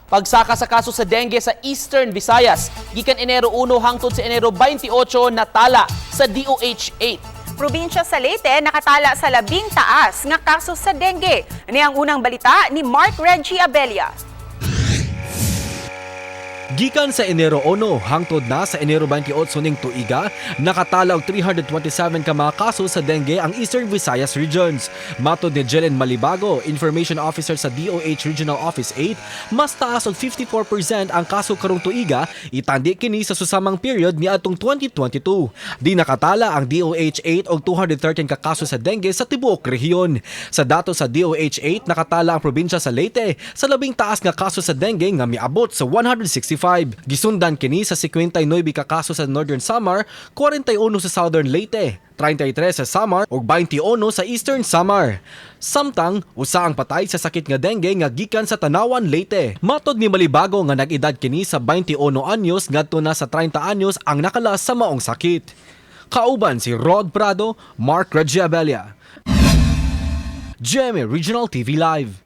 Pagsaka sa kaso sa dengue sa Eastern Visayas, gikan Enero 1 hangtod sa Enero 28 natala sa DOH 8. Probinsya sa Leyte nakatala sa labing taas nga kaso sa dengue. Ani ang unang balita ni Mark Reggie Abella. Gikan sa Enero 1 hangtod na sa Enero 28 ning tuiga, nakatala og 327 ka mga kaso sa dengue ang Eastern Visayas regions. Matod ni Jelen Malibago, Information Officer sa DOH Regional Office 8, mas taas og 54% ang kaso karong tuiga itandi kini sa susamang period niadtong 2022. Di nakatala ang DOH 8 og 213 ka kaso sa dengue sa tibuok rehiyon. Sa dato sa DOH 8, nakatala ang probinsya sa Leyte sa labing taas nga kaso sa dengue nga miabot sa 165. Gisundan kini sa 59 ka kaso sa Northern Samar, 41 sa Southern Leyte, 33 sa Samar ug 21 sa Eastern Samar. Samtang usa ang patay sa sakit nga dengue nga gikan sa Tanawan, Leyte. Matod ni Malibago nga nag-edad kini sa 21 anyos ngadto na sa 30 anyos ang nakalas sa maong sakit. Kauban si Rod Prado, Mark Regiabella. GMA Regional TV Live.